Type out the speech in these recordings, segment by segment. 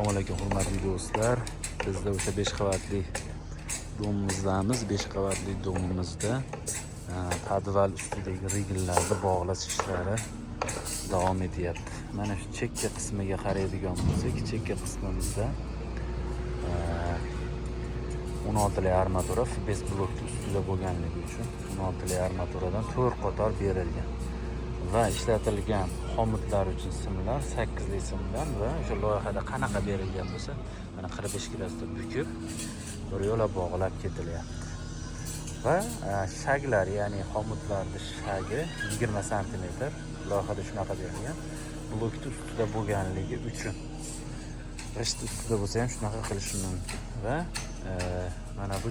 Assalomu alaykum, hurmatli do'stlar. Bizda o'sha 5 qavatli domimizdamiz. 5 qavatli domimizda podval ustidagi rigellarni bog'lash ishlari davom etyapti. Mana shu chekka qismiga qaraydigan bo'lsak, chekka qismimizda 16 li armatura FBS blokni ustida bo'lganligi uchun 16 li armaturadan 4 qator berilgan va ishlatilgan xomutlar uchun simlar 8 li simdan va o'sha loyihada qanaqa berilgan bo'lsa, mana 45 gradusda bukib, bir yo'la bog'lab ketilyapti. Va шаг lar, ya'ni xomutlarni шаг i 20 santimetr, loyihada shunaqa berilgan. Blokni ustida bo'lganligi uchun, g'isht ustida bo'lsa ham shunaqa qilish mumkin. Va mana bu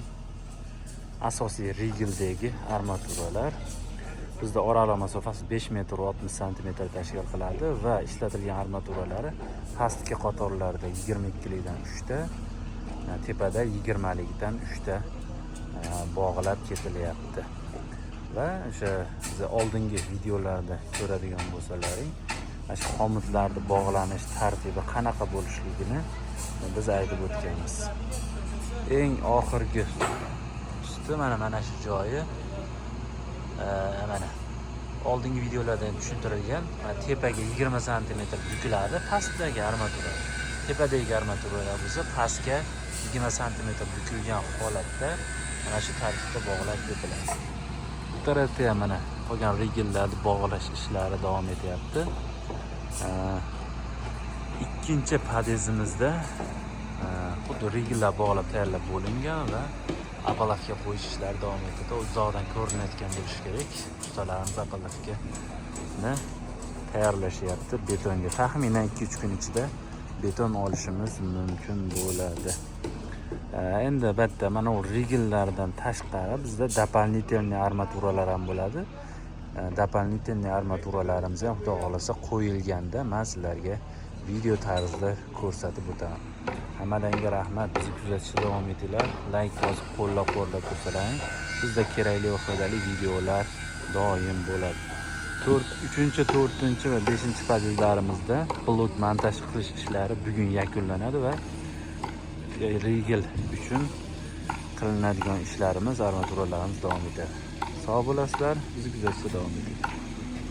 asosiy rigeldagi armaturalar bizda oraliq masofasi 5 metr 60 santimetr tashkil qiladi va ishlatilgan armaturalari pastki qatorlarda 22 likdan 3 ta, tepada 20 likdan 3 ta bog'lab ketilyapti. Va o'sha biz oldingi videolarda ko'radigan bo'lsalaring, mana shu xomutlarni bog'lanish tartibi qanaqa bo'lishligini biz aytib o'tganmiz. Eng oxirgi usti mana shu joyi, mana oldingi videolarda ham tushuntirilgan. Mana tepaga 20 santimetr bukiladi pastdagi armatura, tepadagi armaturalar bo'lsa pastga 20 santimetr bukilgan holatda mana shu tartibda bog'lab ketiladi. Bu tarafda ham mana qolgan rigellarni bog'lash ishlari davom etyapti. Ikkinchi podyezdimizda xuddi rigellar bog'lab tayyorlab bo'lingan va опалубка qo'yish ishlari davom etadi. Uzoqdan ko'rinayotgan bo'lishi kerak. Ustalarimiz опалубка ni tayyorlashyapti betonga. Taxminan 2-3 kun ichida beton olishimiz mumkin bo'ladi. Endi albatta mana u rigellardan tashqari bizda дополнительный armaturalar ham bo'ladi. Дополнительный armaturalarimiz ham, xudo xohlasa, qo'yilganda man sizlarga video tarzida ko'rsatib o'taman. Hammalangga rahmat, bizni kuzatishda davom etinglar. Layk bosib, qo'llab-quvvatlab tursalaring, bizda kerakli va foydali videolar doim bo'ladi. To'rt, uchinchi, to'rtinchi va beshinchi podyezdlarimizda blok montaj qilish ishlari bugun yakunlanadi va rigel uchun qilinadigan ishlarimiz, armaturalarimiz davom etadi. Sog' bo'lasizlar, bizni kuzatishda davom eting.